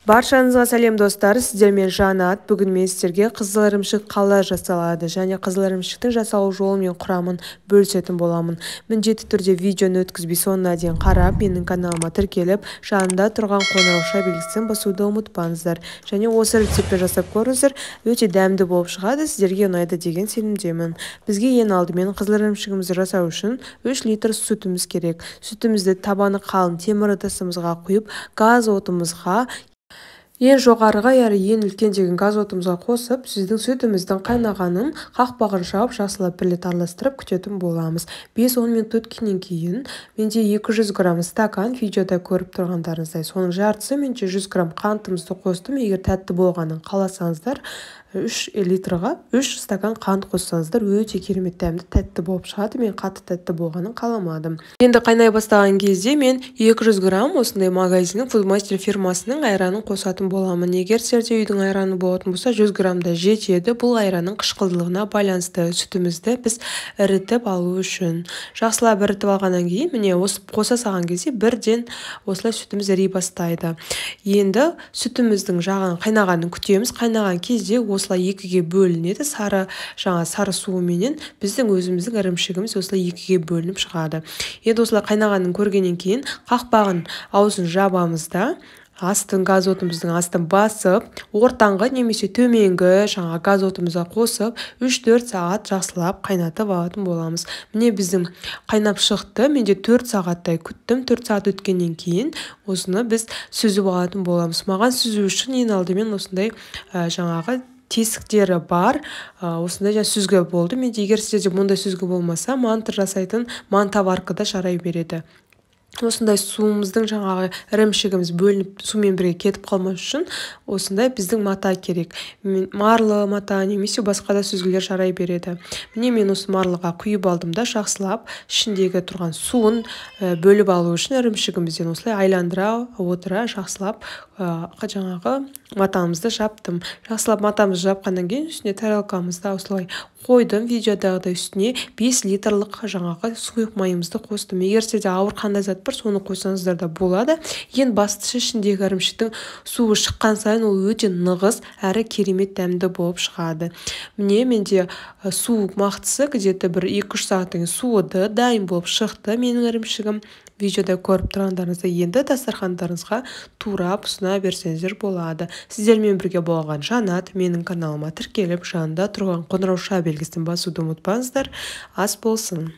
Баршаңызға сәлем достар, сіздермен Жанат. Бүгін мен сіздерге қызыл ірімшік қалай жасалады және қызыл ірімшіктің жасалу жолы мен құрамын бөлісетін боламын. Міндетті түрде видеоны өткізбей соңына дейін қарап, менің каналыма тіркеліп, жанында тұрған қоңырауша белгісін басуды ұмытпаңыздар. Және осы рецептті жасап көріңіздер, өте дәмді болып шығады, сіздерге ұнайды деген сенімдемін. Бізге ең алдымен қызыл ірімшігімізді жасау үшін 3 литр сүтіміз керек. Сүтімізді табаны қалың темір ыдысымызға құйып, газ отымызға ең жоғарыға әрі ең үлкен деген газ отымызға қосып, сіздің сүтіміздің қайнағанын қақпағын жауып, жақсылап бір рет араластырып күтетін боламыз. 5-10 минут өткеннен кейін менде 200 грамм стакан, видеода көріп тұрғандарыңыздай, соның жартысы менде 100 грамм қантымызды қостым. Егер тәтті болғанын қаласаңыздар, 3 литрға 3 стакан қант қоссаңыздар, өте керемет дәмді тәтті болып шығады. Мен қатты тәтті болғанын қаламадым. Енді қайнай бастаған кезде мен 200 грамм осындай магазиннің Фудмастер фирмасының айранын қосатын боламын. Егер сіздерде үйдің айраны болатын болса, 100 грамм да жетеді. Бұл айранның қышқылдылығына байланысты сүтімізді біз ірітіп алу үшін. Жақсылап ірітіп алғаннан кейін, міне осы қоса салған кезде бірден осылай сүтіміз іри бастайды. Енді сүтіміздің жағын қайнағанын күтеміз. Қайнаған кезде осылай екіге бөлінеді. Сары, жаңа сары суыменен біздің өзіміздің ірімшігіміз осылай екіге бөлініп шығады. Енді осылай қайнағанын көргеннен кейін қақпағын аузын жабамыз да, астын газ отымыздың астын басып, ортаңғы немесе төменгі жаңа газ отымызға қосып, 3-4 сағат жақсылап қайнатып алатын боламыз. Міне біздің қайнап шықты. Менде 4 сағаттай күттім. 4 сағат өткеннен кейін осыны біз сүзіп алатын боламыз. Маған сүзу үшін ең алдымен осындай жаңағы тесіктері бар, осындай сүзгі болды. Менде егер сіздерде мұндай сүзгі болмаса, манты жасайтын мантоварка да жарай береді. Осындай суымыздың жаңағы ірімшігіміз бөлініп сумен бірге кетіп қалмас үшін осындай біздің мата керек. Марлы мата немесе басқа да сүзгілер жарай береді. Міне мен осы марлыға құйып алдым да, жақсылап ішіндегі тұрған суын бөліп алу үшін ірімшігімізден осылай айландыра отыра жақсылап жаңағы матамызды жаптым. Жақсылап матамызды жапқаннан кейін үстіне тарелкамызды осылай қойдым. Видеодағыдай үстіне 5 литрлік жаңағы сұйық майымызды қостым. Егер сізде ауыр қандай зат бар, соны қойсаңыздар да болады. Ең бастысы ішіндегі ірімшіктің суы шыққан сайын ол өте нығыз әрі керемет дәмді болып шығады. Міне менде су мақтысы где-то бір 2-3 сағаттан кейін суыды, дайын болып шықты менің ірімшігім. Видеода көріп тұрғандарыңызды енді дастархандарыңызға турап ұсына берсеңіздер болады. Сіздермен бірге болған Жанат, менің каналыма тіркеліп, жанында тұрған қоңырауша белгісін басуды ұмытпаңыздар. Ас болсын.